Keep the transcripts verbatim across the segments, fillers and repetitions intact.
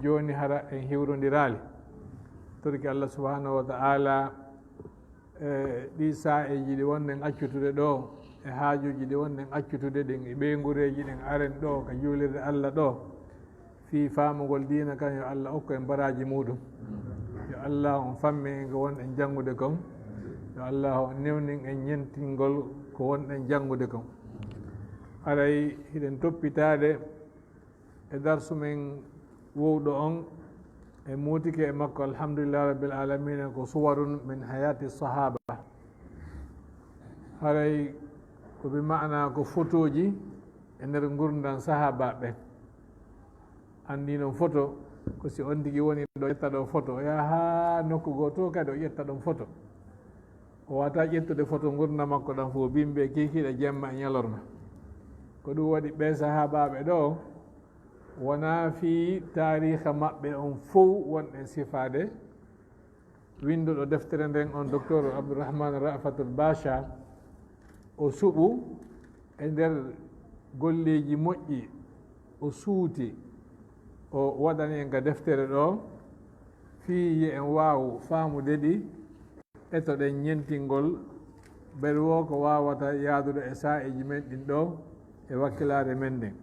jooni hara en hiwrondiraali. Torki Allah subhanahu wa ta'ala, e ɗi saa'eeji ɗi wonɗen accutude ɗo, e haajuuji ɗi wonɗen accutude ɗin, e ɓeynguureeji ɗin aren ɗo ka juulirde Allah ɗo, fii faamugol diina kan, yo Allah okku en baraaji muuɗum. Yo Allah on fammin en ko wonɗen janngude kon. Yo Allah on newnin en ñentingol ko wonɗen janngude kon. Haray hiɗen toppitaade e darsu men wowɗo on, e muutike e makko, alhamdulillahi rabbil alamina, ko suwarun min hayati sahaba. Haray ko bi ma'ana ko fotooji e nder ngurndan sahaabaaɓe. Anndi non foto ko si on tigi woni ɗo ƴetta ɗo foto, o yaha haa nokku goo to kadi o ƴetta ɗon foto. O wata ƴettude foto ngurndan makko ɗan fof, bimbi e kiikiiɗe, jemma e ñalorma. Ko ɗum waɗi ɓee sahaabaaɓe ɗo, wonaa fii taariiha maɓɓe on fow wonɗen sifaade. Winnduɗo deftere nden on, Doktor Abdourahmane Ra'fatul Bacha, o suɓu e nder golleeji moƴƴi, o suuti, o waɗani en ka deftere ɗo, fii yo en waawu faamude ɗi, etoɗen ñentingol, ɓen woo ko waawata yaadude e saa'eeji men ɗin ɗo e wakkilaare men nden.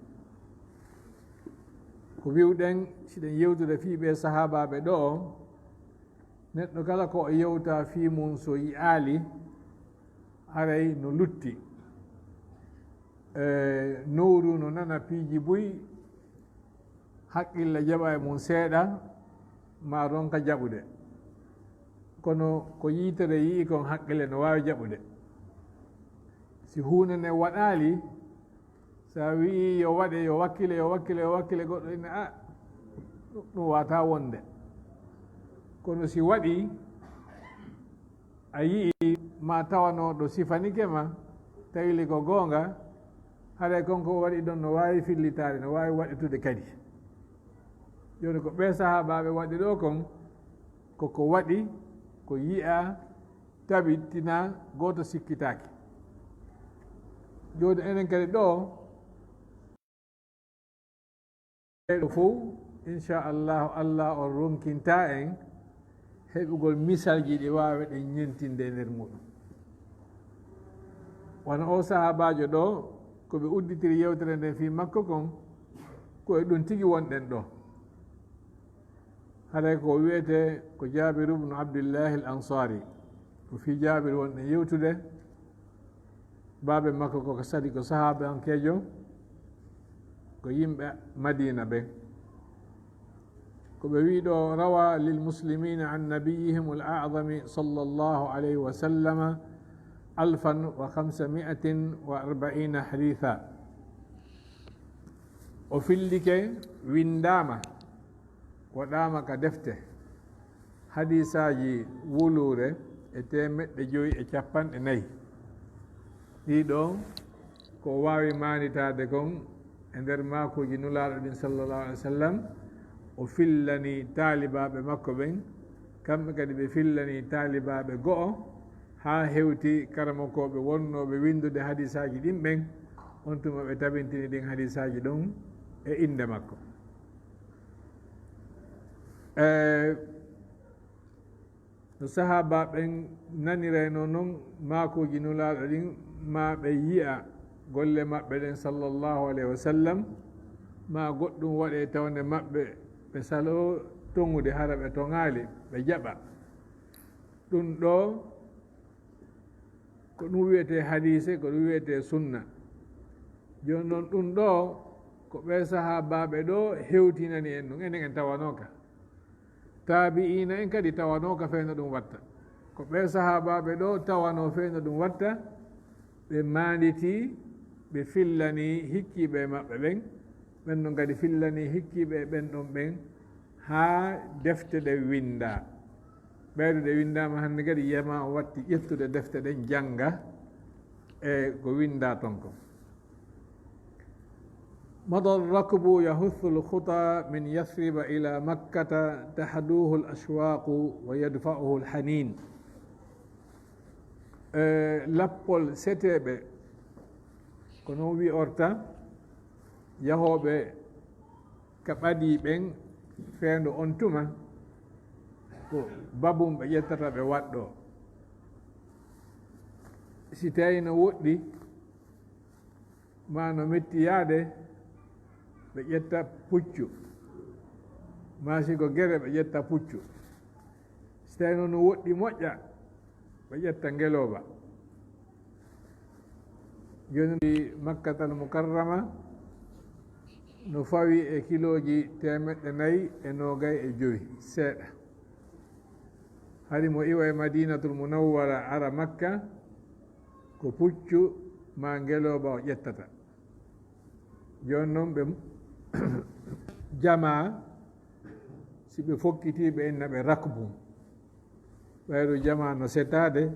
Ko wi'uɗen, siɗen yewtude fii ɓee sahaabaaɓe ɗo, neɗɗo kala ko o yewta fii mun so yi'aali, haray no lutti. E, nowru no nana piiji buy, haqqille jaɓa e mum seeɗa, maa ronka jaɓude. Kono ko yiitere yi'i kon, haqqille no waawi jaɓude. Si huunde nden waɗaali, sa wi'i yo waɗe, yo wakkile, yo wakkile, yo wakkile, goɗɗo inna, "A, ɗum wata wonde." Kono si waɗi, a yi'i ma tawano ɗo sifanike ma, tawili ko goonga, haray kon ko waɗi ɗon no waawi fillitaade, no waawi waɗitude kadi. Jooni ko ɓee sahaabaaɓe waɗi ɗo kon, ko ko waɗi, ko yi'a, tabitina, gooto sikkitaaki. Jooni enen kadi ɗo, ɗo fow, inchallahu, Allah on ronkinta en heɓugol misalji ɗi waawa ɗen ñentinde e nder muɗum. Wano o sahaabaajo ɗo, ko ɓe udditiri yewtere nden fii makko kon, ko e ɗum tigi wonɗen ɗo. Haray ko wi'ete ko Jabir ibn Abdillahi al-Ansari. Ko fii Jabir wonɗen yewtude. Baabe makko ko sadi ko sahabankeejo, ko yimɓe Madina ɓen. Ko ɓe wi'i ɗo, rawa lil muslimina an nabiyihim al a'zami sallallahu alayhi wa sallama alfan wa khamsami'atin wa arba'ina haditha. O fillike, windaama, waɗaama ka defte, hadiisaaji wuluure e teemeɗɗe jowi e cappanɗe nayi. Ɗii ɗoo ko o waawi maanditaade kon e nder maakuuji Nulaaɗo ɗin, sallallahu alaihi wa sallam, o fillanii taalibaaɓe makko ɓen, kamɓe kadi ɓe fillanii taalibaaɓe go'o, haa hewti karamokooɓe wonnooɓe winndude hadiisaaji ɗin ɓen, on tuma ɓe tabintini ɗin hadiisaaji ɗon e innde makko. E, no sahaaba ɓen naniraynoo non maakuuji Nulaaɗo ɗin, maa ɓe yi'a golle maɓɓe ɗen, sallallahu alaihi wa sallam, maa goɗɗum waɗe tawde maɓɓe, ɓe saloo toŋude, hara ɓe toŋaali, ɓe jaɓa. Ɗum ɗoo, ko ɗum wi'etee hadiise, ko ɗum wi'etee sunna. Jooni non, ɗum ɗoo, ko ɓee sahaabaaɓe ɗoo hewtinani en ɗum, enen en tawanoo ka. Taabi'iina en kadi tawanoo ka fee no ɗum watta. Ko ɓee sahaabaaɓe ɗoo tawanoo fee no ɗum watta, ɓe maanditii, ɓe fillanii hikkiiɓe e maɓɓe ɓen, ɓen ɗon kadi fillanii hikkiiɓe e ɓen ɗon ɓen, haa defte ɗen winndaa. Ɓeydude winndaama hannde kadi, yama o watti ƴettude defte ɗen jannga e ko winndaa ton kon. مضى الركب يحث الخطى من يثرب إلى مكة تحدوه الأشواق ويدفعه الحنين. E, lappol seteeɓe, ko non wi'orta, yahooɓe ka ɓadii ɓen, Feendo on tuma, ko babun ɓe ƴettata ɓe waɗɗo. Si tawi no woɗɗi, ma no metti yaade, ɓe ƴetta puccu. Ma si ko gere, ɓe ƴetta puccu. Si tawi noon no woɗɗi moƴƴa, ɓe ƴetta ngelooba. Jooni Makkatal Mukarrama no fawi e kilooji teemeɗɗe nayi e noogay e jowi seeɗa. Hari mo iwa e Madinatul Munawwara ara Makka, ko puccu ma ngelooba o ƴettata. Jooni noon ɓe jamaa, si ɓe fokkiti, ɓe inna ɓe rakbu. Ɓayru jamaa no setaade,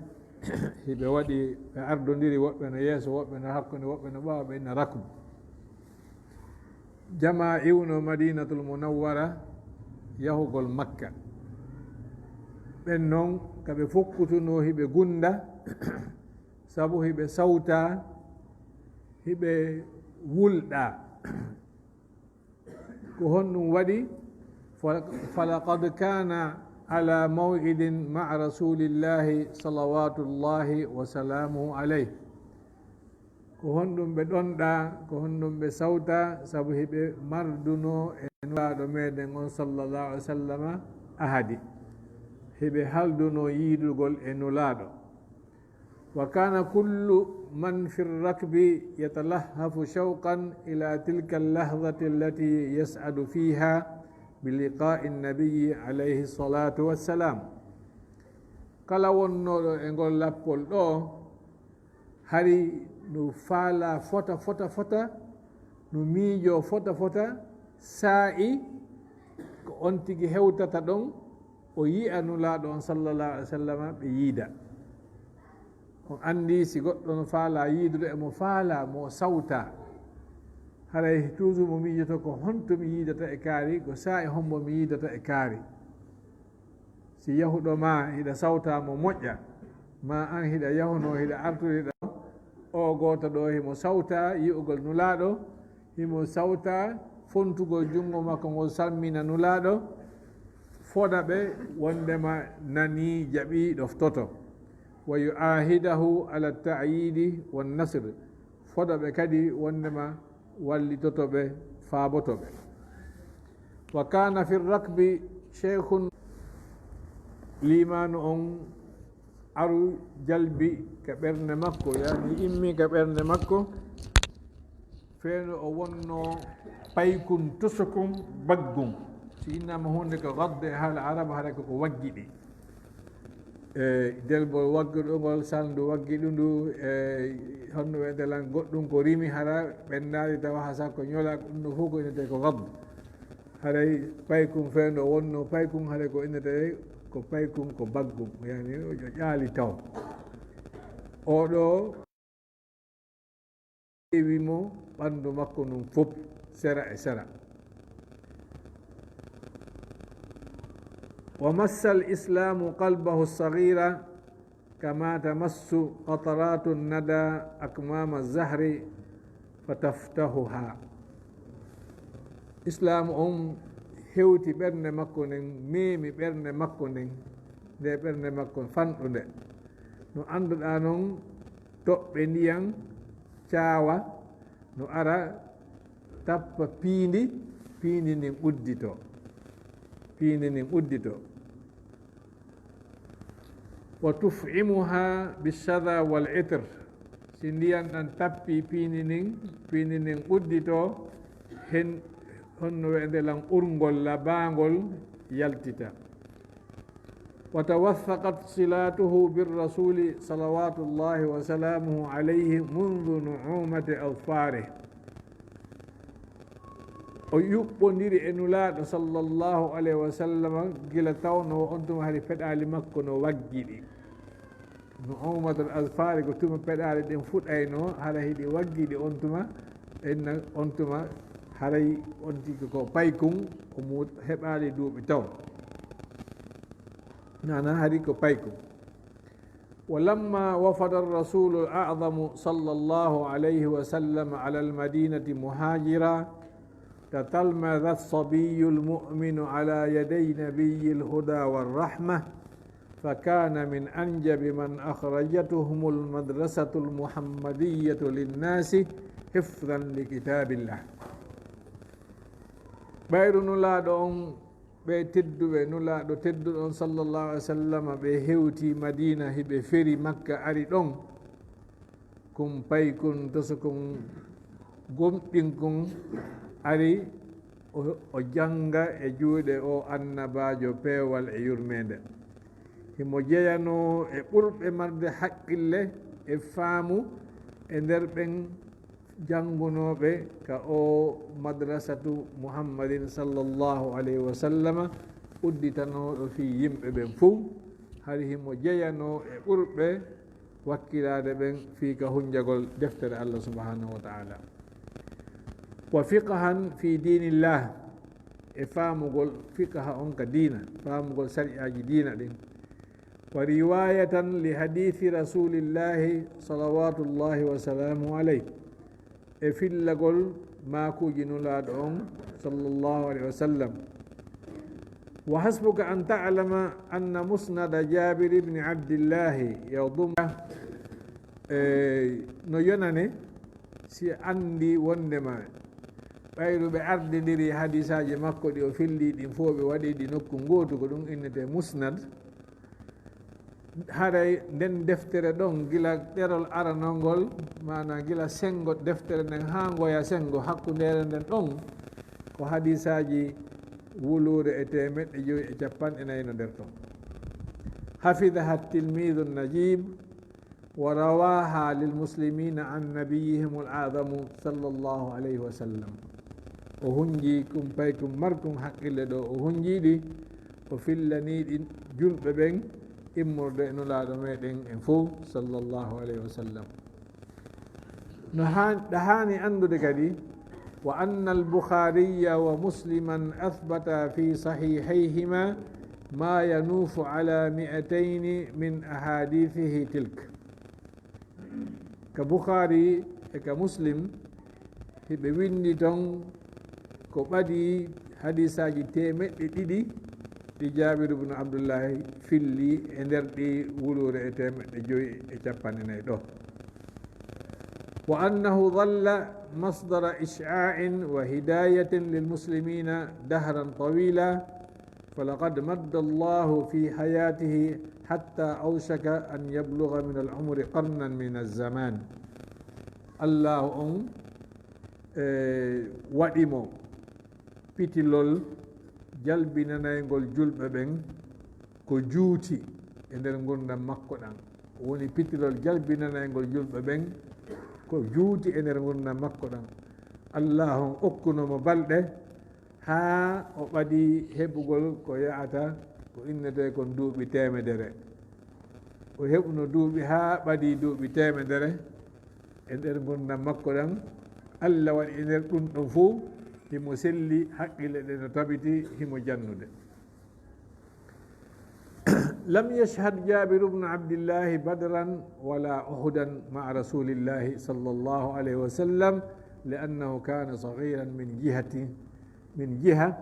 hiɓe waɗi, ɓe ardondiri, woɓɓe no yeeso, woɓɓe no hakkunde, woɓɓe no ɓaawo, ɓe inna rakbu. Jamaa iwno Madinatul Munawwara yahugol Makka. Ɓen noon, ka ɓe fokkutunoo hiɓe gunda, sabu hiɓe sawta, hiɓe wulɗa. Ko honɗum waɗi? Fa-, falaqad kana ala maw'idin ma'a rasulillahi salawatullahi wa salamuhu alayh. Ko honɗum ɓe ɗonɗa, ko honɗum ɓe sawta, sabu hiɓe mardunoo e Nulaaɗo meɗen on sallallahu alaihi wa sallama ahadi. Hiɓe haldunoo yiidugol e Nulaaɗo. وكان كل من في الركب يتلهف شوقا إلى تلك اللحظة التي يسعد فيها بلقاء النبي عليه الصلاة والسلام. Kala wonnooɗo e ngol lappol ɗo, hari no faala fota, fota, fota, no miijoo fota, fota, saa'i ko on tigi hewtata ɗon, o yi'a Nulaaɗo on sallallahu alaihi wa sallam, ɓe yiida. On anndi si goɗɗo no faala yiidude, emo faala mo sawta. Haray toujours mo miijoto ko honto mi yiidata e kaari, ko saa'i hombo mi yiidata e kaari. Si yahuɗo ma hiɗa sawta mo moƴƴa, ma an hiɗa yahuno, hiɗa arturi ɗo, o gooto ɗo himo sawta yi'ugol Nulaaɗo, himo sawta fontugol junngo makko ngol salmina Nulaaɗo, foda ɓe wondema nani, jaɓi, ɗoftoto. Wa yu'ahidahu ala ta'yidi wan nasr. Foda ɓe kadi wondema wallitoto ɓe, faaboto ɓe. Wa kana fi rakbi shaykhun. Liimaanu on aru jalbi ka ɓernde makko, yani immi ka ɓernde makko, feeno o wonno paykun, tosokun, baggun. Si innama hunde ko gadde e haala Arab, hara ko ko waggiɗi. E delbol waggiɗungol, salndu waggiɗundu, e honno wi'ete lan, goɗɗum ko rimi hara ɓennaali tawa ha sakko ñola, ɗum ɗo fof ko innete ko gadde. Haray paykun feendo wonno paykun, haray ko innete ko paykun ko baggum, yani o ƴaali taw. Oɗo ƴeewi mo ɓanndu makko ndun fof, sera e sera. Wa massal islamu qalbahu saghira kama tamassu qataratu nada akmama zahri fataftahuha. Islaamu on hewti ɓernde makko nden, meemi ɓernde makko nden, nde ɓernde makko fanɗunde. No annduɗaa non, toɓɓe ndiyan caawa no ara tappa piindi, piindi ndin uddito, piindi ndin uddito. Wa tuf'imuha bishadha wal itr. Si ndiyan ɗan tappi piindi ndin, piindi ndin uddito, hen honno wi'ete lan, urngol labaangol yaltita. Wa tawaththaqat silatuhu bir rasuli salawatullahi wa salamuhu alayhi mundhu nu'umati azfarih. O yuɓɓondiri e Nulaaɗo sallallahu alayhi wa sallam gila tawno on tuma hari peɗaali makko no waggiɗi. Nu'umatul azfari ko tuma peɗaali ɗin fuɗayno, hara hiɗi waggiɗi on tuma, inna on tuma haray on tigi ko paykun, o mu heɓaali duuɓi taw. Nana hari ko paykun. Wa lamma wafada ar-rasulu al-a'zamu sallallahu alayhi wa sallam ala al-madinati muhajira, تتلمذ الصبي المؤمن على يدي نبي الهدى والرحمة، فكان من أنجب من أخرجتهم المدرسة المحمدية للناس حفظا لكتاب الله. Ɓayru Nulaaɗo on, ɓe tedduɓe, Nulaaɗo tedduɗo on, sallallahu alaihi wa sallam, ɓe hewti Madiina, hiɓe feri Makka, ari ɗon. Kun paykun, tosokun, gomɗinkun ari o, o janga e juuɗe o annabaajo peewal e yurmeende. Himo jeyanoo e ɓurɓe marde haqqille e faamu e nder ɓen janngunooɓe ka o madrasatu Muhammadin sallallahu alayhi wa sallama, udditanooɗo fii yimɓe ɓen fow. Hari himo jeyanoo e ɓurɓe wakkilaade ɓen fii ka hunjagol deftere Allah subhanahu wa ta'ala. Wa fiqhan fi dinillah, e faamugol fiqha on ka diina, faamugol sari'aaji diina ɗin. Wa riwayatan li hadithi rasulillahi salawatullahi wa salamuhu alayh, e fillagol maakuuji Nulaaɗo on sallallahu alayhi wa sallam. Wa hasbuka an ta'lama anna musnada Jabir ibn Abdillahi yadum, e, no yonane si anndi wonndema ɓayru ɓe ardindiri hadisaaji makko ɗi o filli ɗin fow, ɓe waɗi ɗi nokku ngootu, ko ɗum innete musnad. Haray nden deftere ɗon, gila ɗerol aranol ngol, maana gila senngo deftere nden haa ngoya senngo hakkundeere nden ɗon, ko hadisaaji wuluure e teemeɗɗe jowi e cappanɗe nayi no nder ton. Hafidaha tilmidu najib, wa rawaha lil muslimina an nabiyihim al a'zamu sallallahu alayhi wa sallam. O hunji kun paykun markun haqqille ɗo, o hunji ɗi, o fillani ɗi julɓe ɓen immorde e Nulaaɗo meɗen en fow sallallahu alayhi wa sallam. No haan-, ɗa haani anndude kadi, wa anna al Bukhariya wa Musliman athbata fi sahihayhima ma yanufu ala mi'atayni min ahadithihi tilk. Ka Bukhari e ka Muslim, hiɓe winndi ton ko ɓadii hadisaaji teemeɗɗe ɗiɗi ɗi Jaabir ibn Abdullahi filli e nder ɗi wuluure e teemeɗɗe jowi e cappanɗe nayi ɗo. Wa annahu dhalla masdara ish'a'in wa hidayatin lil muslimina dahran tawila, فلقد مد الله في حياته حتى أوشك أن يبلغ من العمر قرنا من الزمان. Allaahu on, e, waɗi mo pitilol jalbinanayngol julɓe ɓen ko juuti e nder ngurndan makko ɗan. Woni pitilol jalbinanayngol julɓe ɓen ko juuti e nder ngurndan makko ɗan. Allaahu on okkuno mo balɗe haa o ɓadii heɓugol ko yaata ko innetee kon duuɓi teemedere. O heɓuno duuɓi haa ɓadii duuɓi teemedere e nder ngurndan makko ɗan. Alla waɗi e nder ɗun ɗon fow, himo selli, haqqille ɗen no tabiti, himo jannude. لم يشهد جابر بن عبد الله بدرا ولا أحدا مع رسول الله صلى الله عليه وسلم، لأنه كان صغيرا من جهة، من جهة،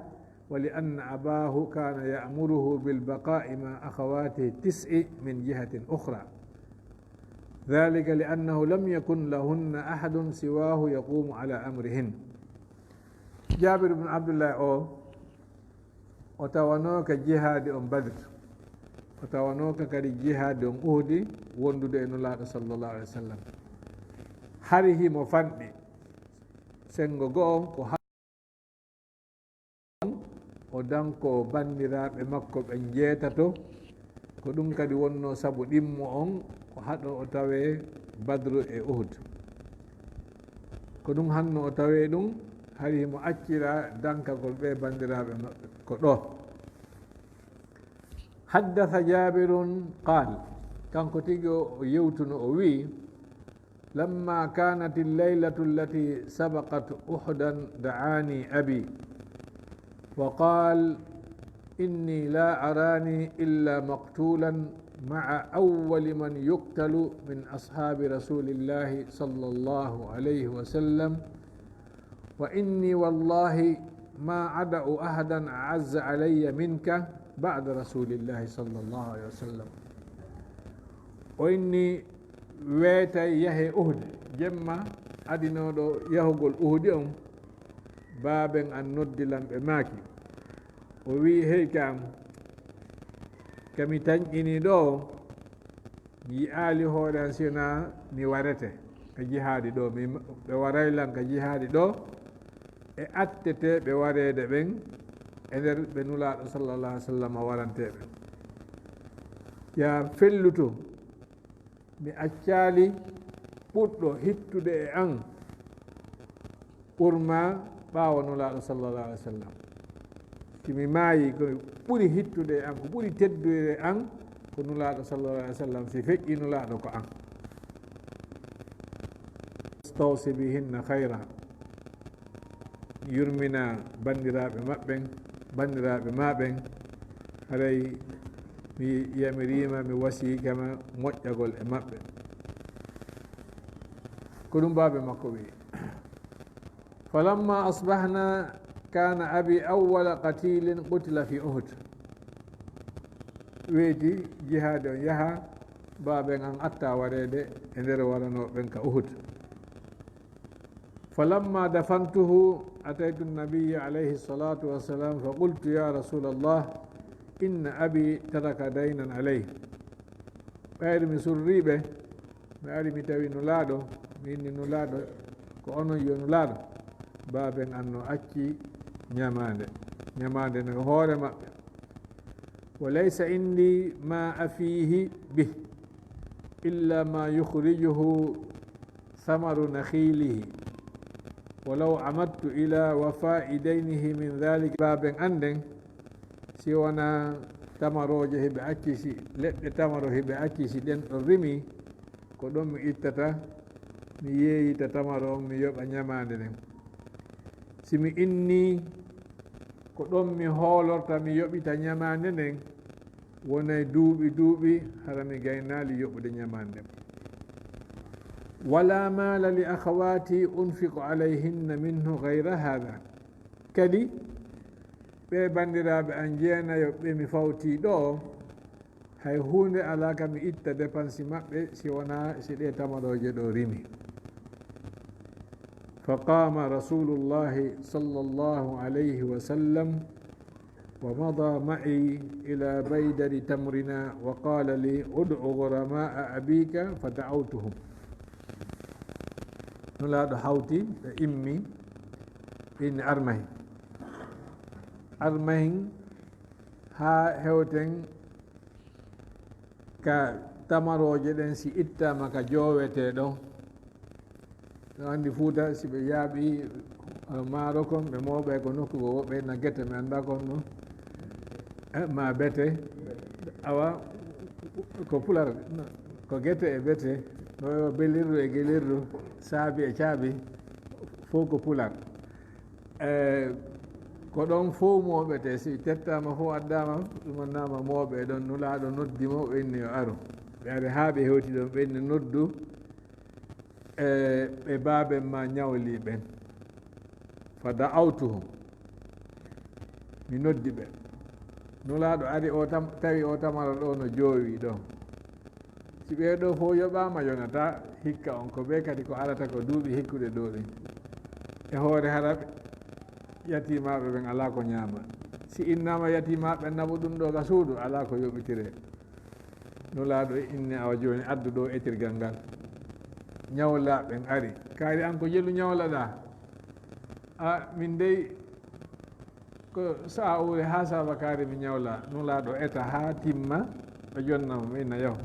ولأن أباه كان يأمره بالبقاء مع أخواته التسع من جهة أخرى. ذلك لأنه لم يكن لهن أحد سواه يقوم على أمرهن. Jaabir ibn Abdullah o, o tawanooka jihaadi on Badr. O tawanooka kadi jihaadi on Uhudi, wondude e Nulaaɗo sallallahu alaihi wasallam. Hari himo fanɗi. Senngo go'o ko ha-, o danko banndiraaɓe makko ɓen njeetato. Ko ɗum kadi wonnoo sabu ɗimmo on, o haɗo o tawee Badru e Uhud. Ko ɗum hanno o tawee ɗum, hari himo accira dankagol ɓee banndiraaɓe maɓɓe ko ɗoo. حدث جابر قال، kanko tigi o, o yewtuno, o wi'i, لما كانت الليلة التي سبقت أحدا دعاني أبي وقال: إني لا أراني إلا مقتولا مع أول من يقتل من أصحاب رسول الله صلى الله عليه وسلم، وإني والله ما أدع أحدا أعز علي منك بعد رسول الله صلى الله عليه وسلم. O inni, weetay yahe Uhud, jemma adinooɗo yahugol Uhudi on, baaben an noddi lan ɓe maaki. O wi'i, hey ka am, ka mi tanƴini ɗo, mi yi'aali hoore an sina mi warete ka jihaadi ɗo, mi, ɓe waray lan ka jihaadi ɗo, e attete ɓe wareede ɓen e nder ɓe Nulaaɗo sallallahu alaihi wasallam warantee ɓen. Ya felluto, mi accaali ɓurɗo hittude e an ɓurma ɓaawo Nulaaɗo sallallahu alaihi wasallam. Si mi maayi, ko ɓuri hittude e an, ko ɓuri teddude e an, ko Nulaaɗo sallallahu alaihi wasallam, si feƴƴi Nulaaɗo ko an. Stawsi bihinna khayra. Yurmina banndiraaɓe maɓɓen, banndiraaɓe maa ɓen, haray mi yamiriima, mi wasiike ma moƴƴagol e maɓɓe. Ko ɗum baaba makko wi'i. Falamma asbahna kana abi awwala qatilin qutila fi Uhud. Weeti jihaade on yaha, baaben an atta wareede e nder waranooɓe ɓen ka Uhud. فلما دفنته أتيت النبي عليه الصلاة والسلام فقلت يا رسول الله إن أبي ترك دينا علي. Ɓayri mi surriiɓe, mi ari mi tawi Nulaaɗo, mi inni Nulaaɗo, ko onon yo Nulaaɗo, baaben an no acci ñamaande, ñamaande no hoore maɓɓe. وليس عندي ما أفيه به إلا ما يخرجه ثمر نخيله ولو عمدت إلى وفاء دينه من ذلك. Baaben an ɗen, si wonaa tamarooje hiɓe accisi, leɗɗe tamaro hiɓe accisi ɗen ɗon rimi, ko ɗon mi ittata, mi yeeyita tamaro on, mi yoɓa ñamaande nden. Si mi innii, ko ɗon mi hoolorta, mi yoɓita ñamaande nden, wonay duuɓi duuɓi, hara mi gaynaali yoɓude ñamaande nden. ولا مال لأخواتي أنفق عليهن منه غير هذا. Kadi, ɓee banndiraaɓe an jeenayo ɓe mi fawtii ɗoo, hay huunde alaa ka mi itta depansi maɓɓe si wonaa si ɗee tamarooje ɗoo rimi. فقام رسول الله صلى الله عليه وسلم ومضى معي إلى بيدر تمرنا وقال لي ادع غرماء أبيك فدعوتهم. Nulaaɗo hawti ɓe immi, inni armahin. Armahin haa hewten ka tamarooje ɗen si ittaama ka joowetee ɗon. No anndi Fuuta, si ɓe yaaɓi, eh, maaro kon, ɓe mooɓay ko nokku goo, woɓɓe na gete, mi anndaa kon ɗum. Eh, ma bete. Awa, ko pular, ko gete e bete, no belirru e gelirru, saabi e caabi, fof ko pular. Eh, ko ɗon fof mooɓete, si tettaama fof addaama, ɗum annaama mooɓe ɗon, Nulaaɗo noddi mo, o inni yo aru. Ɓe ari haa ɓe hewti ɗon, ɓe inni noddu, e ɓe baaben ma ñawli ɓen. Fa da'awtuhum. Mi noddi ɓe. Nulaaɗo ari o tam-, tawi o tamaro ɗo no joowi ɗo. Si ɓee ɗo fof yoɓaama, yonata hikka on ko ɓe kadi ko arata ko duuɓi hikkuɗe ɗo ɗin. E hoore hara ɓe, yatiimaaɓe ɓen alaa ko ñaama. Si innaama yatiimaaɓe ɓen naɓo ɗum ɗo ga suudu, alaa ko yoɓitire. Nulaaɗo inni awa jooni addu ɗo etirgal ngal. Ñawlaaɓe ɓen ari. Kaari an ko jelu ñawlaɗaa? A, min dey ko sa'a uure haa saabakaare mi ñawla. Nulaaɗo eta haa timma, o jonna mo, inna yahu.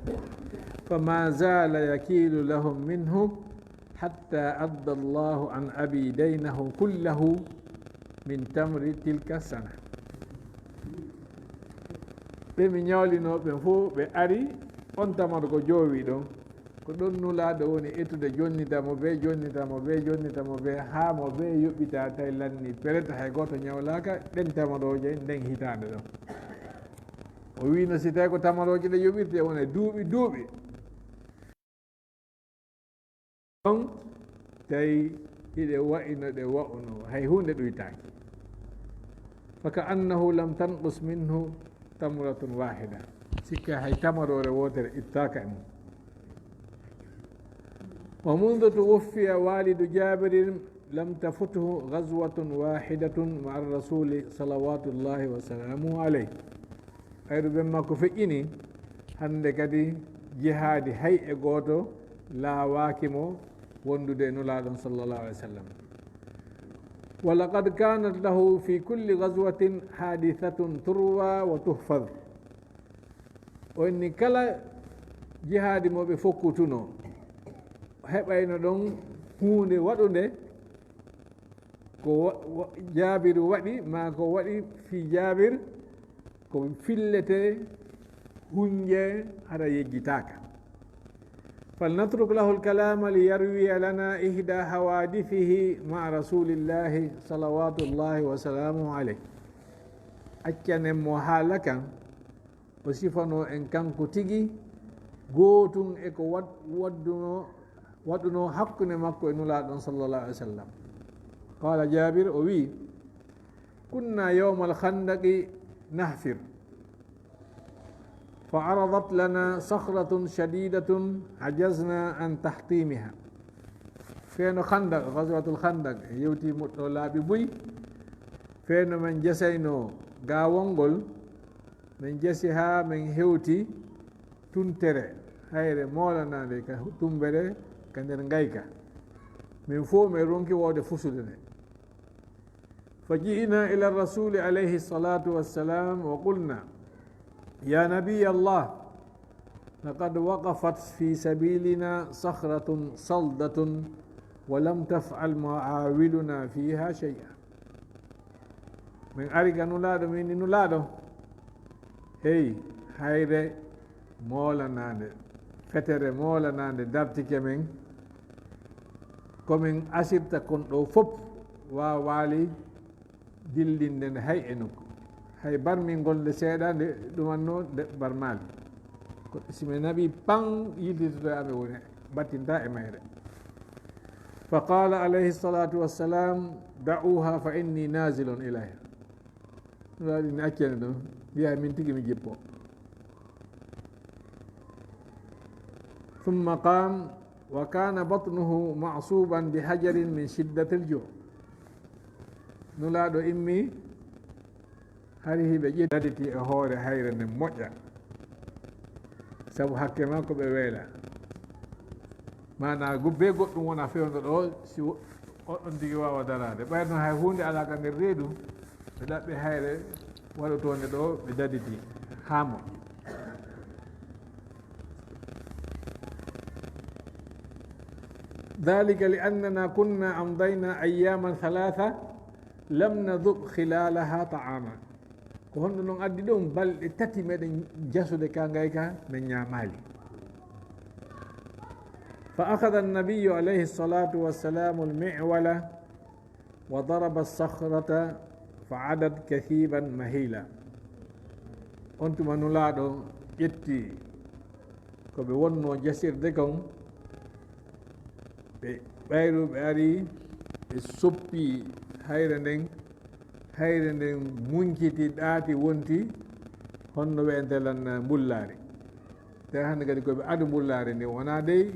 Fa ma zaala yakiilu lahum minhu hatta adda Allahu an abi daynahu kullahu min tamri tilka sana. Ɓe mi ñawlinoo ɓen fof, ɓe ari, on tamaro ko joowi ɗon. Ko ɗon Nulaaɗo woni etude, jonnita mo bee, jonnita mo bee, jonnita mo bee, haa mo bee yoɓita, tawi lanni peret, hay gooto ñawlaaka ɗen tamarooje nden hitaande ɗon. O wiino, si tawi ko tamarooje ɗe yoɓirte, wona duuɓi, duuɓi. Ɗon tawi hiɗe wa'i no ɗe wa'unoo, hay huunde ɗuytaaki. Fa ka annahu lam tanqus minhu tamratun waahida. Sikka hay tamaroore wootere ittaaka e mum. Wa mundu tuwuffiya walidu Jabirin lam tafuthu ghazwatun wahidatun ma'a rasuli salawatullahi wa salamuhu alayh. Ɓayru ben makko feƴƴini, hannde kadi jihaadi hay e gooto laawaaki mo wondude e Nulaaɗo on sallallahu alayhi wa sallam. Wa laqad kanat lahu fi kulli ghazwatin hadithatun turwa wa tuhfaz. O inni kala jihaadi mo ɓe fokkutunoo, heɓayno ɗon huunde waɗunde ko wa-, wa-, Jaabiru waɗi, maa ko waɗi fii Jaabir, ko filletee, hunnjee, hara yejjitaaka. Falnatruk lahu alkalama liyarwiya lana ihda hawadithihi maa rasulillahi salawatullahi wa salamuhu alayh. Accanen mo haala kan, o sifanoo en kanko tigi gootun e ko wad-, waddunoo, waɗunoo hakkunde makko e Nulaaɗo on sallallahu alayhi wa sallam. Qaala Jaabir, o wi'i, kunna yawmal khandaqi nahfir, fa aradat lana sakhratun shadidatun ajazna an tahtimiha. Feeno Khandak, Ghazwatul Khandak, yewti moɗɗo laaɓi buy. Feeno men jasaynoo gaawol ngol, men jasi haa men hewti tuntere hayre moolanaande ka tumbere ka nder ngayka. Min fow men ronki wooɗde fusude nde. Fa ji'na ila rasuli alayhi salatu wassalam wa qulna, ya nabiya Allah, laqad waqafat fi sabilina sakhratun saldatun wa lam taf'al mu'awiluna fiha shay'a. Min ari ka Nulaaɗo, min ni, Nulaaɗo, hey, hayre moolanaande, fetere moolanaande dartike men. Ko min asirta kon ɗoo fow waawaali dillinde nde hay e nokku. Hay barmingol nde seeɗa nde ɗumannoo nde barmaali. Ko si mi naɓii pan yiltitoto e amen woni battinta e mayre. Fa qaala alayhi salatu wassalam, da'uha fa inni nazilun ilayha. Nulaaɗo inni accene ɗum, wi'a min tigi mi jippo. Thumma qaam wa kana batnuhu ma'suban bi hajarin min shiddatil ju'. Nulaaɗo immi, hari hiɓe ƴetti daditi e hoore hayre nden moƴƴa. Sabu hakke makko ɓe weela. Maanaa go-, bee goɗɗum wona fewndo ɗoo, si wo-, oɗon tigi waawa daraade. Ɓayri noon hay huunde alaa ka nder reedu, ɓe ɗaɓɓi hayre waɗotoonde ɗoo, ɓe daditi haa moƴƴi. Dhalika li annana kunna amdayna ayyaman thalatha lam nadhuq khilalaha ta'ama. Ko honno non addi ɗum? Balɗe tati meɗen jasude ka ngayka, men ñaamaali. Fa akhadha an-nabiyyu alayhi salatu wassalamu al-mi'wala wa daraba as-sakhrata fa adat kathiban mahila. On tuma Nulaaɗo ƴetti ko ɓe wonnoo jasirde kon, ɓe ɓayru, ɓe ari, ɓe soppi hayre nden, hayre nden munciti, ɗaati, wonti honno wi'etee lan mbullaari. Te hannde kadi ko ɓe adu mbullaari ndi, wonaa dey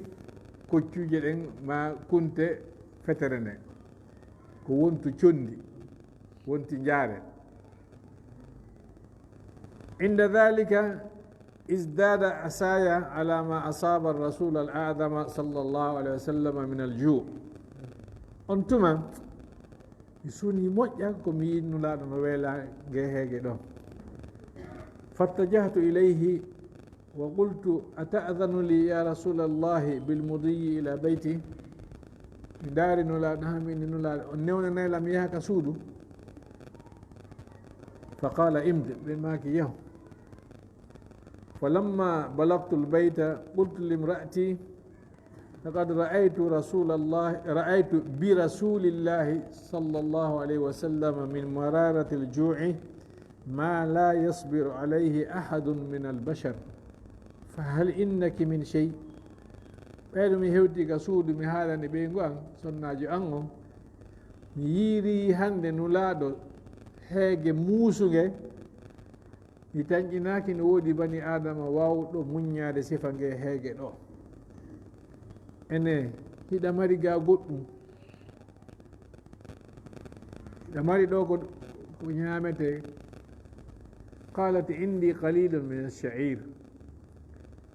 koccuuje ɗen maa kunte fetere nden. Ko wontu conndi, wonti njaare. Inda dhalika izdada asaya ala ma asaba ar-rasul al-a'zama sallallahu alayhi wa sallam min al-ju'. On tuma, mi suunii moƴƴa ko mi yi'i Nulaaɗo no weela ngee heege ɗoo. Fattajahtu ilayhi wa qultu, ata'dhanu li ya rasulallahi bil mudiyyi ila bayti? Mi ndaari Nulaaɗo, haa mi inni Nulaaɗo, on newnanay lam mi yaha ka suudu? Fa qala, imd, ɓe maaki, yahu. Falamma balagtu al-bayta, qultu limra'ati, laqad ra'aytu rasulallahi, ra'aytu bi rasulillahi sallallahu alayhi wa sallam min mararati al-ju'i ma la yasbiru alayhi ahadun min al-bashar. Fa hal indaki min shay? Ɓayru mi hewti ka suudu, mi haalani ɓeyngu an, sonnaajo an on, Mi yiiri hannde Nulaaɗo heege muusunge, mi tanƴinaaki no woodi bani Aadama waawɗo muññaade sifa nge heege ɗo. Ene, hiɗa mari gaa goɗɗum? Hiɗa mari ɗo ko, ko ñaametee? Qaalat, indi qalilun min ash-sha'ir.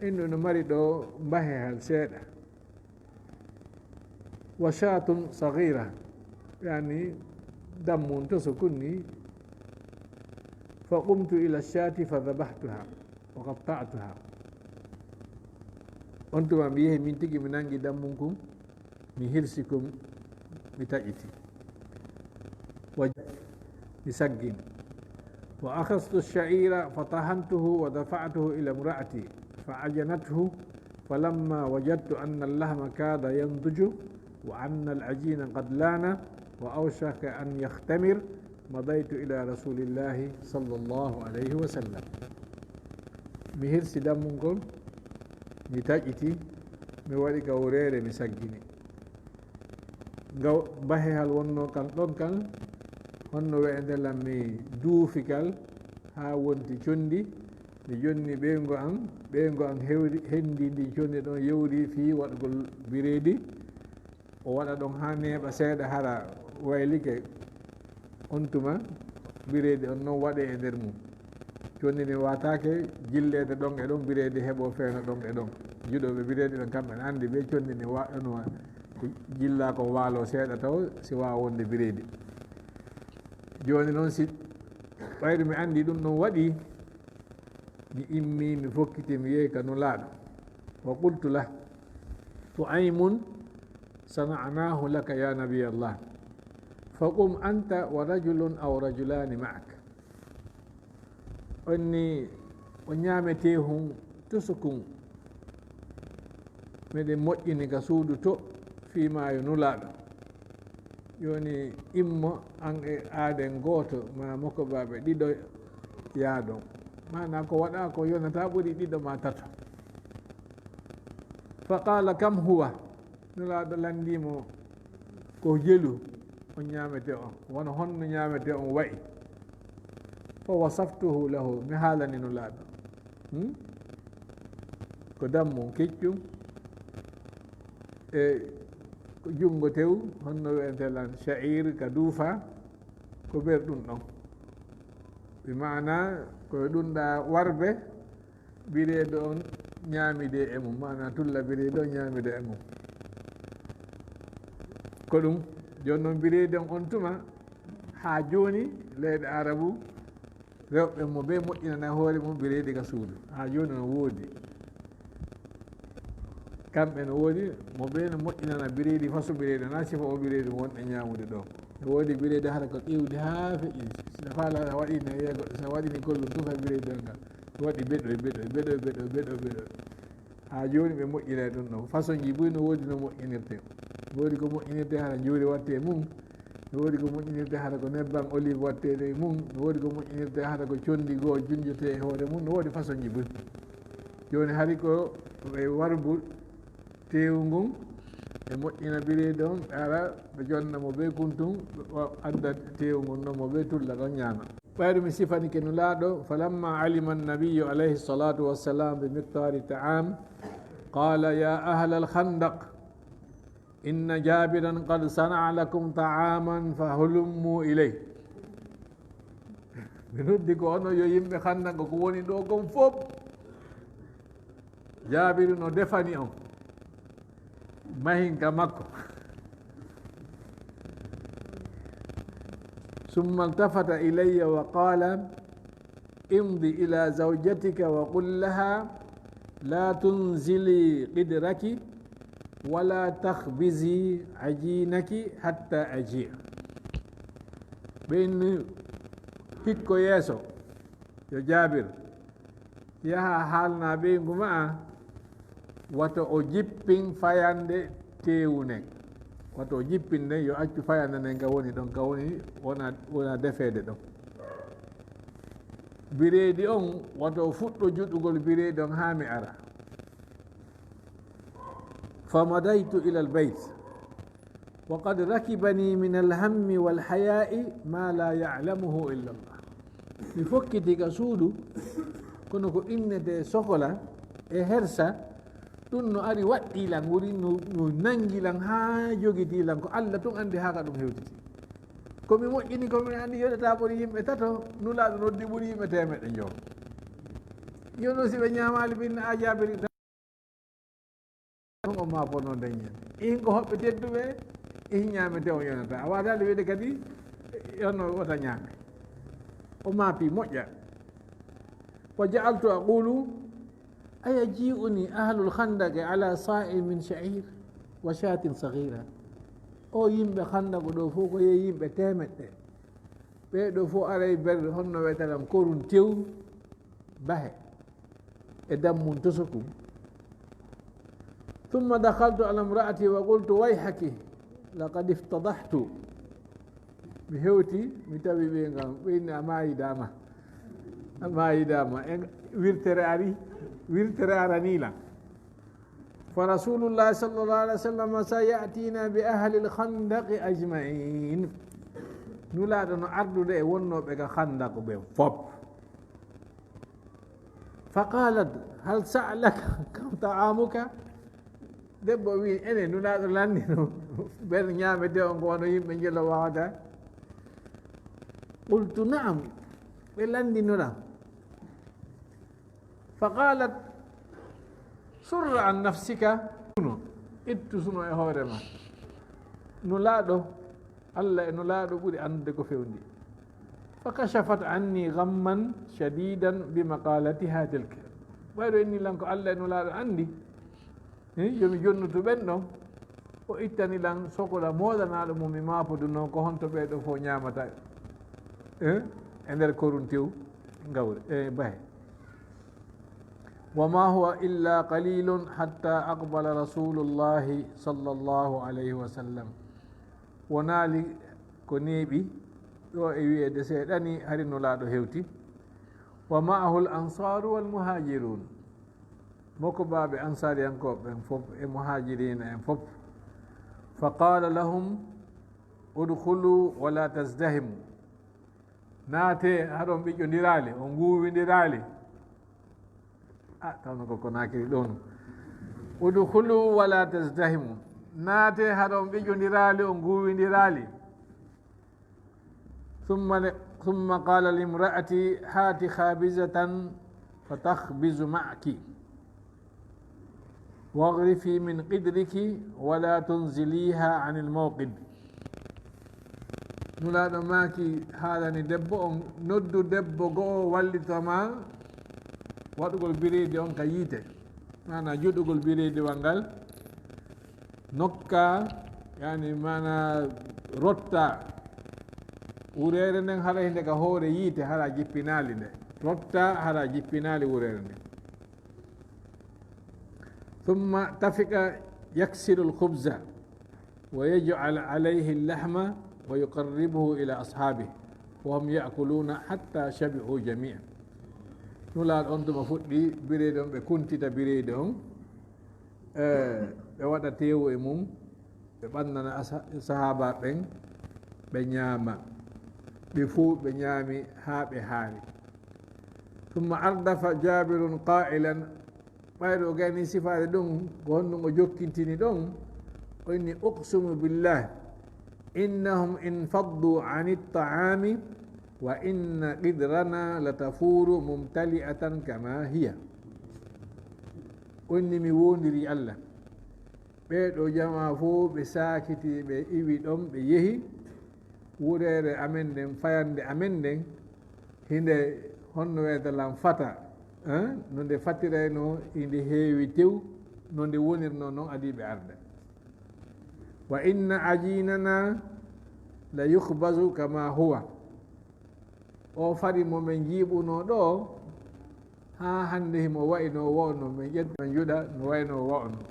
Innu no mari ɗo mbahehal seeɗa. Wa shatun saghira, yani dammun toso kunni. Fa qumtu ila shati fa dhabahtuha wa qatta'tuha. On tuma mi yehi min tigi mi nangi dammun kun, mi hirsi kun, mi taƴiti. Wa mi saggini. Wa akhadhtu ash-sha'ira fa tahantuhu wa dafa'tuhu ila imra'ati fa ajanathu, falamma wajadtu anna al-lahma kada yanduju wa anna al-ajina qad lana wa awshaka an yakhtamir, madaytu ila rasulillahi sallallahu alayhi wa sallam. Mi hirsi dammun kon, mi taƴiti, mi waɗi ka wureere, mi saggini. Ngaw, mbahehal wonno kan ɗon kan, honno we'ete lan mi duufi kal haa wonti condi, mi jonni ɓeyngo an, ɓeyngo an hewri, hendi ndi condi ɗon yewri fii waɗugol bireedi, o waɗa ɗon haa neeɓa seeɗa hara waylike. On tuma, bireedi on non waɗee e nder mum. Condi ndin waataake jilleede ɗon e ɗon, bireedi heɓoo feewna ɗon e ɗon. Juɗooɓe bireedi ɓen kamɓe ne anndi ɓe condi ndin wa-, ɗon wa-, ko jillaa ko waaloo seeɗa taw si waawa wonde bireedi. Jooni non si ɓayru mi anndi ɗum ɗon waɗii, mi immii, mi fokkiti, mi yehi ka Nulaaɗo. Wa qultu lah, tu'aymun sana'nahu laka ya nabiyallah. Fa qum anta wa rajulun aw rajulani ma'ak. Onni o ñaametee hun tusukun. Meɗen moƴƴini ka suudu to fii maayo Nulaaɗo. Jooni immo an e aaden gooto maa mokobaaɓe ɗiɗo yaadon. Maanaa ko waɗaa ko yonataa ɓuri ɗiɗo maa tato. Fa qaala kam huwa. Nulaaɗo lanndii mo ko jelu on ñaametee on, wano honno ñaametee on wa'i. Fa wasaftuhu lahu, mi haalani Nulaaɗo. Hmm? Ko dammun keccun e ko junngo tew, honno wi'etee lan sha'ir ka duufa, ko nder ɗum ɗon. Bi maana ko ɗum ɗa warbe, bireedo on ñaamidee e mum, maana tulla bireedo on ñaamidee e mum. Ko ɗum, jooni non bireedi on, on tuma, haa jooni, leyɗe Arabu, rewɓe mo bee moƴƴinana hoore mum bireedi ka suudu. Haa jooni no woodi. Kamɓe no woodi, mo bee no moƴƴinana bireedi, faso bireedi, na sifa o bireedi mo wonɓe ñaamude ɗo. No woodi bireedi hara ko ƴiwdi haa feƴƴi. Si a faala a waɗi ne, wi'a goɗɗo, si a waɗi ni gollum tufa bireedi on ngal. Waɗi beɗo e beɗo e beɗo e beɗo e beɗo e beɗo. Haa jooni ɓe moƴƴinay ɗum ɗon. Façon ji buy no woodi no moƴƴinirtee. No woodi ko moƴƴinirtee hara njuuri wattee mum. No woodi ko moƴƴinirtee hara ko nebban olive wattee e mum. No woodi ko moƴƴinirtee hara ko condi goo junjotee e hoore mum. No woodi façon ji buy. Jooni hari ko ɓe warbu teewu ngun, ɓe moƴƴina bireedi on, ɓe ara, ɓe jonna mo bee kuntun, ɓe wa-, adda teewu ngun ɗon mo bee tulla ɗon ñaama. Ɓayru mi sifanike Nulaaɗo, falamma alima annabiyyu alayhi salatu wassalam bi miqdari ta'am, qala, ya ahla al-khandaq, inna Jabiran qad sana'a lakum ta'aman fa halummu ilayh. Mi noddi ko onon yo yimɓe Khandaq ko woni ɗo kon fof. Jaabiru no defani on. Mahinka makko. Summa iltafata ilayya wa qala, imdi ila zawjatika wa qul laha, la tunzili qidraki, wala takhbizi ajinaki hatta ajia. Ɓe inni, hikko yeeso, yo Jaabir, yaha haalna ɓeyngu ma'a, wata o jippin fayande teewu nden. Wata o jippin nden, yo accu fayande nden ka woni ɗon, ka woni wona, wona defeede ɗon. Bireedi on, wata o fuɗɗo juɗugol bireedi on haa mi ara. Famadaytu ilal bayt. وقد ركبني من الهم والحياء ما لا يعلمه إلا الله. Mi fokkiti ka suudu, kono ko innetee sokola e hersa, ɗum no ari waɗɗii lan, wuri no, no nangi lan haa jogitii lan, ko Alla tun anndi haa ka ɗum hewtiti. Ko mi moƴƴini, ko mi anndi yoɗataa ɓuri yimɓe tato, Nulaaɗo noddi ɓuri yimɓe teemeɗɗe njowo. Yo no si ɓe ñaamaali ɓin a jaabiri tan. On ma fof noon dañi heen. Ihin ko hoɓɓe tedduɓe, ihin ñaamete on yonata. A waataali wiide kadi, yonno wota ñaame. O maapi moƴƴa. Wa ja'altu aqulu, aya ji'uni ahlul khandaqi ala sa'in min sha'ir wa shatin saghira. O yimɓe Khandaku ɗo fof ko yehi yimɓe teemeɗɗe. Ɓee ɗo fof aray ber honno wiyetalam korun tew bahe e dammun tosokum. Thumma dakhaltu ala imra'ati wa qultu, wayhaki, laqad iftadahtu. Mi hewti, mi tawi ɓe ngam, ɓe inni a maayidaama. A maayidaama. E wirtere ari, wirtere arani lan. Fa Rasulullahi sallallahu alaihi wasallam saya'tina bi ahli al-khandaq ajma'in. Nulaaɗo no ardude e wonnooɓe ka Khandaku ɓe fop. Fa qalat, hal sa'alaka kam ta'amuka? Debbo wi, ene Nulaaɗo lanndino, ɓen ñaamete on ko wano yimɓe njelo wawata? Qultu, na'am, ɓe lanndinoɗam. Fa qalat, surra an nafsika, suno, ittu suno e hoore ma. Nulaaɗo, Alla e Nulaaɗo ɓuri anndude ko fewndi. Fa kashafat anni ghamman shadidan bi maqalatiha tilka. Ɓayɗo inni lan ko Alla e Nulaaɗo anndi, eh, yo mi jonnutu ɓen ɗon. O ittani lan sokola moolanaaɗo mo mi maapodunoo ko honto ɓee ɗoo fof ñaamata, eh, e nder korun tew ngawre, eh, bahe. Wa ma huwa illa qalilun hatta aqbala Rasulullahi sallallahu alayhi wa sallam. Wonaali ko neeɓi ɗo e wiyeede seeɗani hari Nulaaɗo hewti. Wa ma'ahu al-ansaaru wal muhaajirun. Mokobaaɓe ansaariyankooɓe ɓen fof e muhaajiriina en fof. Fa qaala lahum, udkhulu wa la tazdahimu. Naatee, haɗon ɓiƴƴondiraali, on nguuwindiraali. A, tawno ko Konaakiri ɗon. Udkhulu wa la tazdahimu. Naatee, haɗon ɓiƴƴondiraali, on nguuwindiraali. Thumma, thumma qala limra'ati, hati khabizatan fatakhbizu ma'aki. Waghrifi min qidriki wa la tunziliha anil mawqid. Nulaaɗo maaki, haalani debbo on, noddu debbo go'o wallito ma waɗugol bireedi on ka yiite. Maanaa juɗugol bireediwal ngal. Nokka, yani, maanaa rotta wureere nden, hara hinde ka hoore yiite, hara jippinaali nde. Rotta, hara jippinaali wureere nden. Thumma tafiqa yaksiru al-khubza wa yaj'al alayhi al-lahma wa yuqarribuhu ila ashabihi wa hum ya'kuluna hatta shabi'u jami'an. Nulaaɗo on tuma fuɗɗi bireedi on, ɓe kuntita bireedi on. Eh, ɓe waɗa teewu e mum, ɓe ɓannana asa-, sahaaba ɓen, ɓe ñaama. Ɓe fuu ɓe ñaami haa ɓe haari. Thumma ardafa Jaabirun qaa'ilan, ɓayde o gayni sifaade ɗum, ko honɗum o jokkintini ɗon, o inni, uqsimu billah, innahum infaddu ani ta'ami, wa inna qidrana latafuru mumtali'atan kama hiya. Onni mi woondiri Allah. Ɓee ɗoo jamaa fof ɓe saakiti, ɓe iwi ɗon, ɓe yehi. Wureere amen nden, fayannde amen nden, hinde honno wiyata lan fata, eh? No nde fatiraynoo, hinde heewi tew, no nde wonirnoo non adii ɓe arde. Wa inna ajiinana la yukhbazu kama huwa. O fari mo men jiiɓunoo ɗoo, haa hannde himo wa'i no wa'unoo. Men ƴetta men juɗa no wa'i no wa'unoo.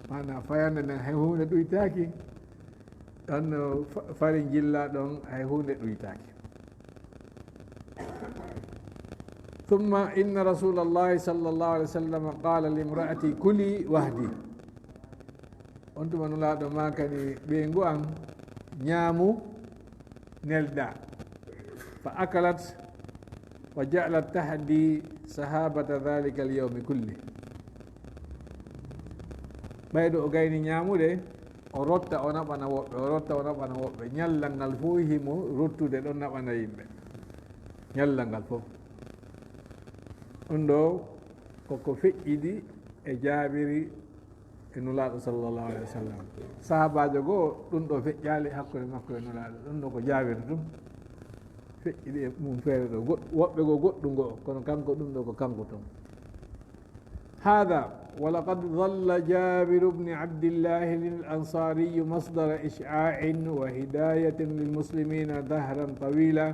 Maanaa fayannde nden hay huunde ɗuytaaki. Ɗon no fa-, fari njilla ɗon hay huunde ɗuytaaki. Thumma inna Rasuulallahi sallallahu alayhi wa sallam qaala limra'ati, kuli wahdi. On tuma Nulaaɗo maakani ɓeyngu am, "Ñaamu, nelda." Fa akalat wa ja'alat tahdi sahabata dhalika al-yawmi kulli. Ɓayɗo o gayni ñaamude, o rotta o naɓana woɓɓe, o rotta o naɓana woɓɓe. Ñallal ngal fof himo rottude ɗon naɓana yimɓe. Ñallal ngal fof. Ɗum ɗo koko feƴƴidi e Jaabiri e Nulaaɗo sallallahu alaihi wasallam. Sahaabaajo goo, ɗum ɗo feƴƴaali hakkunde makko e Nulaaɗo. Ɗum ɗo ko Jaabiri ɗum. Feƴƴidi e mum feere ɗo. Goɗ-, woɓɓe goo goɗɗum goo, kono kanko ɗum ɗo ko kanko toon. هذا ولقد ظل جابر بن عبد الله الأنصاري مصدر إشعاع وهداية للمسلمين دهرا طويلا،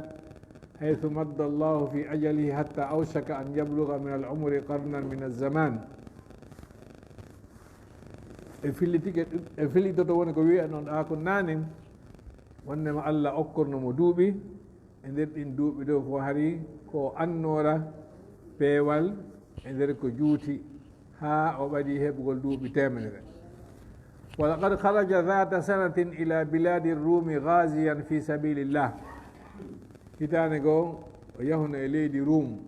حيث مد الله في أجله حتى أوشك أن يبلغ من العمر قرنا من الزمان. E fillitike, e fillitoto woni ko wi'annoɗaa ko naane, wonnema Allah okkorno mo duuɓi, e nder ɗin duuɓi ɗo fof hari ko annoora peewal e nder ko juuti haa o ɓadii heɓugol duuɓi teemedere. ولقد خرج ذات سنة إلى بلاد الروم غازيا في سبيل الله. Hitaande goo o yahuno e leydi Ruum.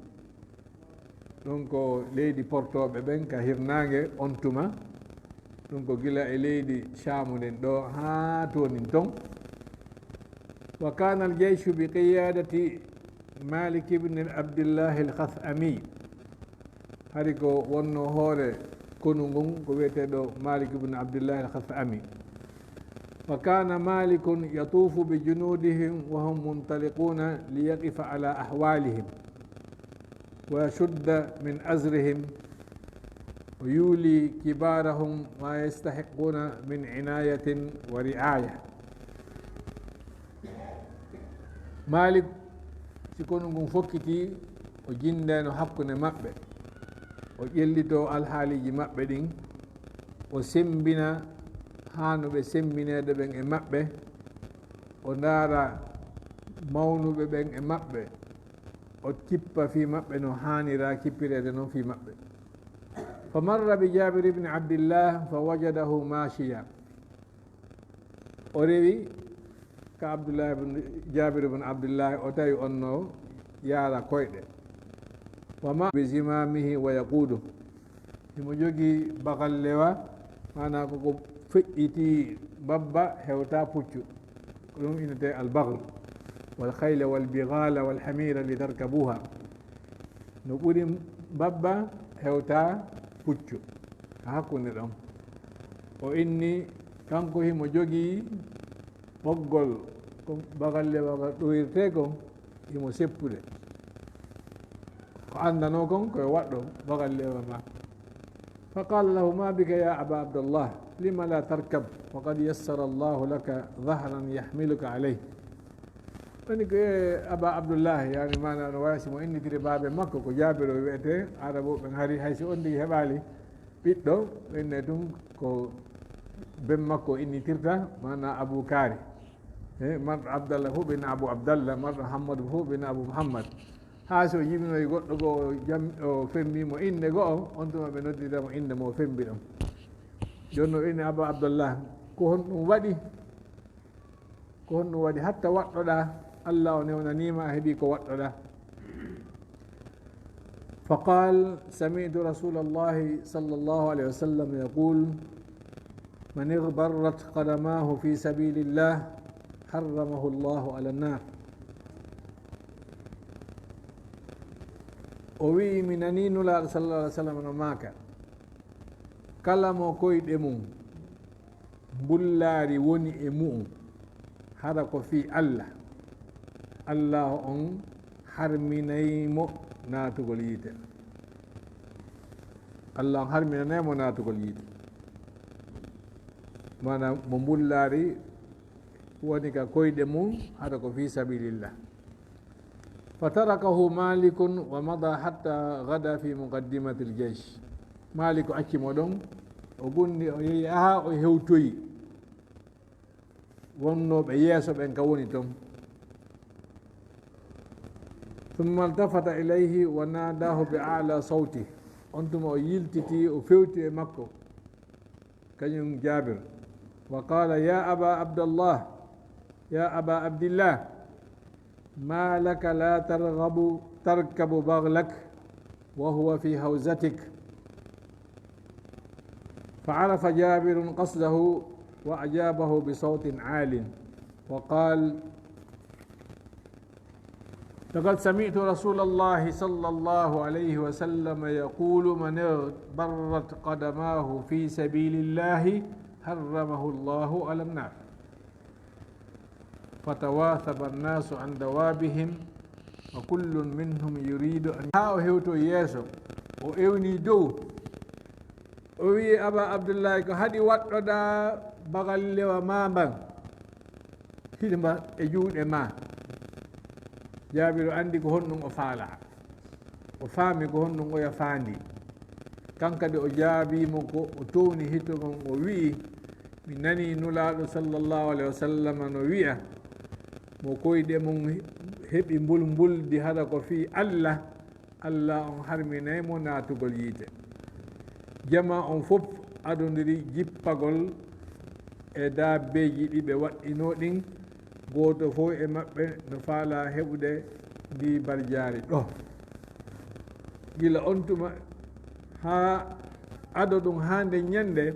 Ɗum ko leydi portooɓe ɓen ka hirnaange on tuma. Ɗum ko gila e leydi Shaamu ndin ɗo haa toonin ton. وكان الجيش بقيادة مالك بن عبد الله الخثعمي. Hari ko wonno hoore konu ngun ko wi'eteeɗo Malik ibn Abdullah al-Khas'ami. وكان مالك يطوف بجنودهم وهم منطلقون ليقف على أهوالهم ويشد من أزرهم ويولي كبارهم ما يستحقون من عناية ورعاية. Malik, si konu ngun fokkiti, o jinndayno hakkunde maɓɓe, o ƴellitoo alhaaliiji maɓɓe ɗin, o semmbina haanuɓe semmbineede ɓen e maɓɓe, o ndaara mawnuɓe ɓen e maɓɓe, o kippa fii maɓɓe no haanira kippireede non fii maɓɓe. فمر بجابر بن عبد الله فوجده ماشيا. O rewi ka Abdullahi ibn, Jaabir ibn Abdullahi, o tawi on no yaara koyɗe. ومعه بزمامه ويقوده. Himo jogii bagallewa, maanaa ko ko feƴƴiti babba hewta puccu. Ko ɗum innetee al-baghl. والخيل والبغال والحمير لتركبوها. No ɓuri babba hewta puccu. Ka hakkunde ɗon. O inni, kanko himo jogii ɓoggol, ko bagalle maga ɗoyirtee kon, himo seppude. Ko anndanoo kon, ko e waɗɗo bagalle maga. فقال له: ما بك يا أبا عبد الله؟ لم لا تركب؟ وقد يسر الله لك ظهرا يحملك عليه. Woni ko, e, Aba Abdullahi, yani maana no wayi si mo innitiri baabe makko, ko Jaabir o wi'etee, Arabuɓe ɓen hari hay si on tigi heɓaali ɓiɗɗo, ɓe innee ɗum ko ben makko innitirta, maana Abu Kaari. E, marɗo Abdallah fof ɓe inna Abu Abdallah, marɗo Hammadu fof ɓe inna Abu Muhammad. Haa so yiminoyi goɗɗo goo, o jam-, o femmbii mo innde go'o, on tuma ɓe noddira mo innde mo o femmbi ɗon. Jooni no inni Aba Abdallah, ko honɗum waɗi? Ko honɗum waɗi hatta waɗɗoɗaa? Allah o newnanii ma, a heɓii ko waɗɗoɗaa. فقال: سمعت رسول الله صلى الله عليه وسلم يقول: من اغبرت قدماه في سبيل الله حرمه الله على النار. O wi'i, mi nanii Nulaaɗo sallallahu alaihi wasallam no maaka, kala mo koyɗe mum mbullaari woni e mu'um, hara ko fii Allah, Allah on harminay mo naatugol yiite. Allah on harminanay mo naatugol yiite. Maanaam, mo mbullaari woni ka koyɗe mum, hara ko fii sabilillah. فتركه مالك ومضى حتى غدا في مقدمة الجيش. Maalik acci mo ɗon, o gunndi, o yehi haa o hewtoyi wonnooɓe yeeso ɓen ka woni ton. ثم التفت إليه وناداه بأعلى صوته. On tuma o yiltiti, o fewti e makko. Kañum Jaabir, وقال: يا أبا عبد الله، يا أبا عبد الله، ما لك لا ترغب، تركب بغلك وهو في حوزتك؟ فعرف جابر قصده وأجابه بصوت عال وقال: لقد سمعت رسول الله صلى الله عليه وسلم يقول: من اغبرت قدماه في سبيل الله حرمه الله على النار. فتواثب الناس عن دوابهم وكل منهم يريد أن، haa o hewto yeeso, o ewni dow, o wi'i: Aba Abdullahi, ko haɗi waɗɗoɗaa bagallewa ma mban? Hiɗi mba e juuɗe ma. Jaabiru anndi ko honɗum o faalaa. O faami ko honɗum oya faandi. Kan kadi o jaabii mo ko o towni hito ngon, o wi'i: Mi nanii Nulaaɗo sallallahu alayhi wa sallam no wi'a, mo koyɗe mum heɓi mbulmbuldi hara ko fii Allah, Allah on harminay mo naatugol yiite. Jamaa on fof adondiri jippagol e daabbeeji ɗi ɓe waɗɗinoo ɗin, gooto fof e maɓɓe no faalaa heɓude ndii barjaari ɗoo. Gila on tuma haa ado ɗum haa nden ñannde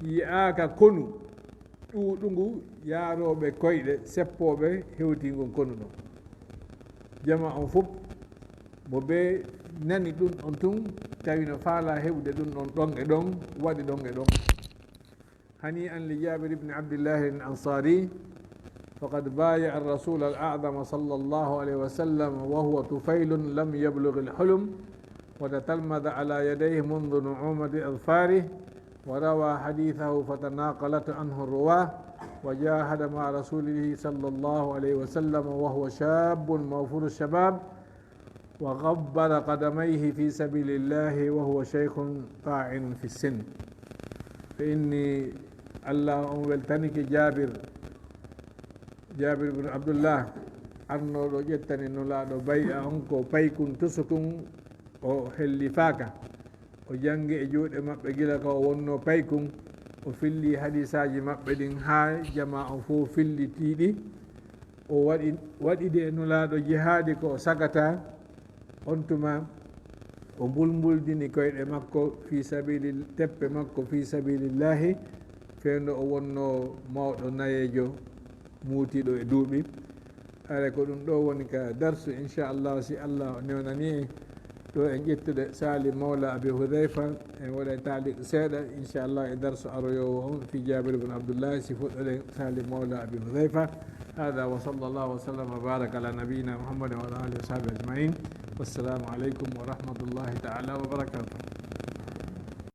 yi'aaka konu ɗuuɗungu yaarooɓe koyɗe seppooɓe hewtingol konu ɗon. Jamaa on fof mo ɓe nani ɗum ɗon tun, tawi no faalaa heɓude ɗum ɗon ɗon e ɗon, waɗi ɗon e ɗon. هنيئا لجابر بن عبد الله الأنصاري، فقد بايع الرسول الأعظم صلى الله عليه وسلم وهو طفيل لم يبلغ الحلم، وتتلمذ على يديه منذ نعومة أظفاره، وروى حديثه فتناقلت عنه الرواة، وجاهد مع رسوله صلى الله عليه وسلم وهو شاب موفور الشباب، وغبر قدميه في سبيل الله وهو شيخ طاعن في السن. Ko inni Allah on weltanike Jaabir, Jaabir ibn Abdullah, arnooɗo ƴettani Nulaaɗo bay'a on ko paykun tusukun, o hellifaaka. O janngi e juuɗe maɓɓe gila ka o wonnoo paykun, o filli hadiisaaji maɓɓe ɗin haa jamaa on fof fillitiiɗi. O waɗi, waɗidi e Nulaaɗo jihaadi ko o sagataa. On tuma o mbulmbuldini koyɗe makko fii sabiili, teppe makko fii sabilillahi, fewndo o wonnoo mawɗo nayeejo muutiiɗo e duuɓi. Haray ko ɗum ɗo woni ka darsu, inchallah, si Allah newnani en. Ɗo en ƴettude Salim Mawla Abi Hudhayfa, en waɗay taaliq seeɗa, inchallah, e darsu aroyoowo on fi Jabir ibn Abdullah, si fuɗɗoɗen Salim Mawla Abi Hudhayfa. هذا وصلى الله وسلم وبارك على نبينا محمد وعلى آله وصحبه أجمعين. والسلام عليكم ورحمة الله تعالى وبركاته.